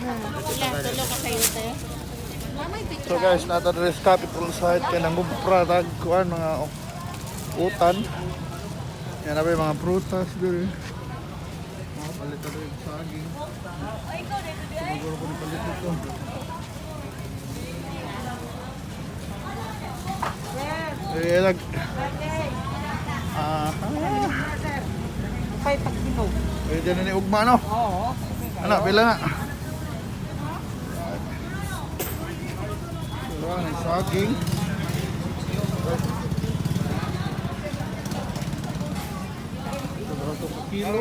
Wala, tulo ka kayo, te. So guys, nata diri sa Capitol site kay nangumpra tag kuan mga utan. Yan na ba yung mga prutas diri. Mga palit na diri saging. Siguro ko ni palit dito. Eh, lag. Ah, Pay paghinog. pwede na ni ugma no. Oo. Ano, pila na? Wala na saging. Ito ba ito per kilo?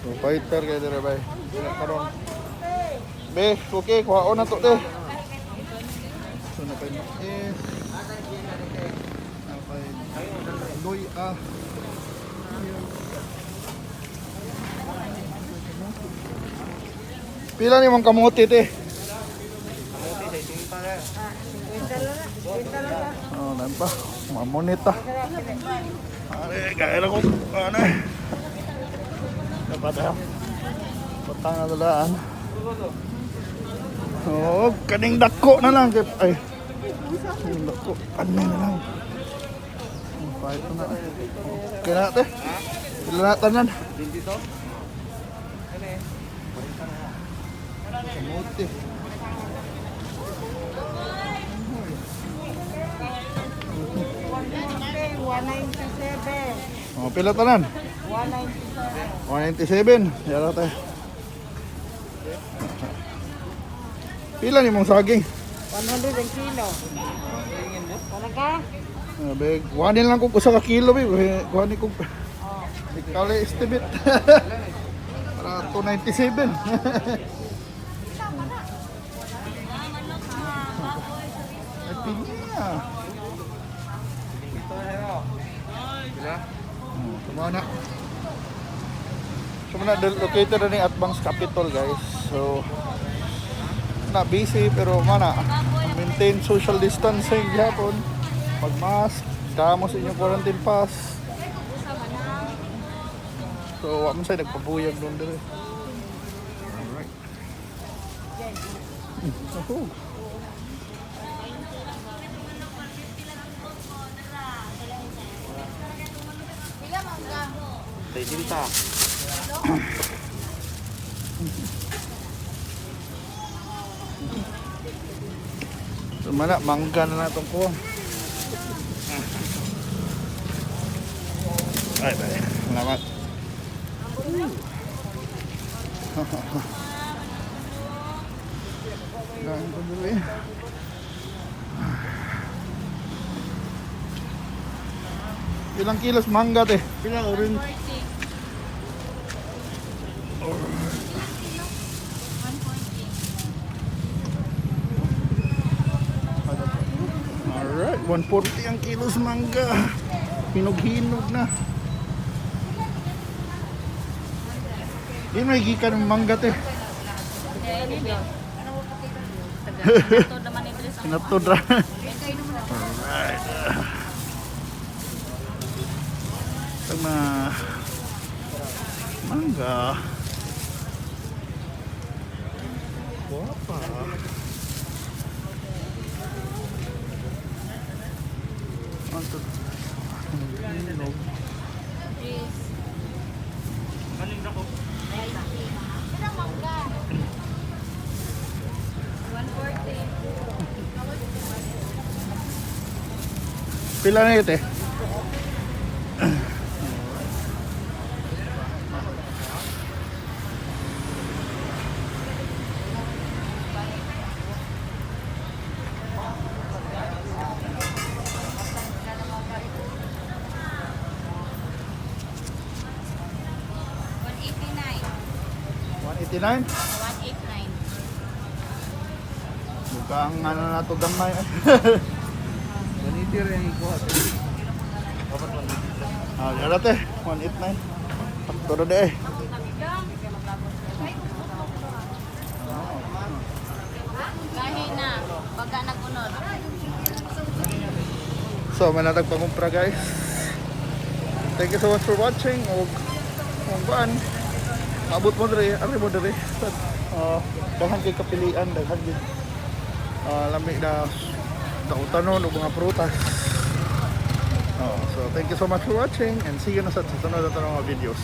So, fighter kayo dire bay. Karon. Be, okay, kuhaon na to de. So, napay mais. Napay doy ah. Pila ni mong kamote te? Oh, nan pa. Mamonita. Are, kaya lang ko. Ano eh. Dapat tayo. Patang na dalaan. Oh, kaning dako na lang. Ay. Kaning dako. Ano na lang. Oh, kahit na. Okay na te. Pila na tanan. Kamote. Okay, 197. Oh, pila tanan? 197. 197. Yara tayo. Pila ni mong saging? 100 ang kilo. Wala ka? Sabi, kuhanin lang kung usa ka kilo, be. Kuhanin kung ikaw lang estimate. Para 297. Ay, pinya. Tama na. So, muna, located na ni Atbang's Capitol, guys. So, na busy pero mana maintain social distancing gyapon, pag-mask, damo sa inyong quarantine pass. So wa man say nagpabuyag doon dire. Alright. Oh. So mana mangga na natong kuha. Ay, bay. Salamat. Kain ko dali. Ilang kilos mangga te? Pila orange? 140. Alright, 140 ang kilos mangga. Hinog-hinog na. Di may gikan ng mangga te. Ito naman ito sa Sinatod ra. Alright. Ito na mangga. Guwapa. Ano to? Hinog. Ilang mangga? 140. Pila na ito eh? 189. 189? 189. Mukhang ano na to gamay. 180 rin ikuha. Dapat 180. Ah, yara te, 189. Sakto na de eh. Gahi na. Baga nagunod. So, manatag pangumpra guys. Thank you so much for watching. Og kung kuan, abot mo diri, ari mo diri. Daghan kay kapilian, daghan gyud. Lami na dautanon og mga prutas. Oh, so thank you so much for watching and see you na sa sunod na mga videos.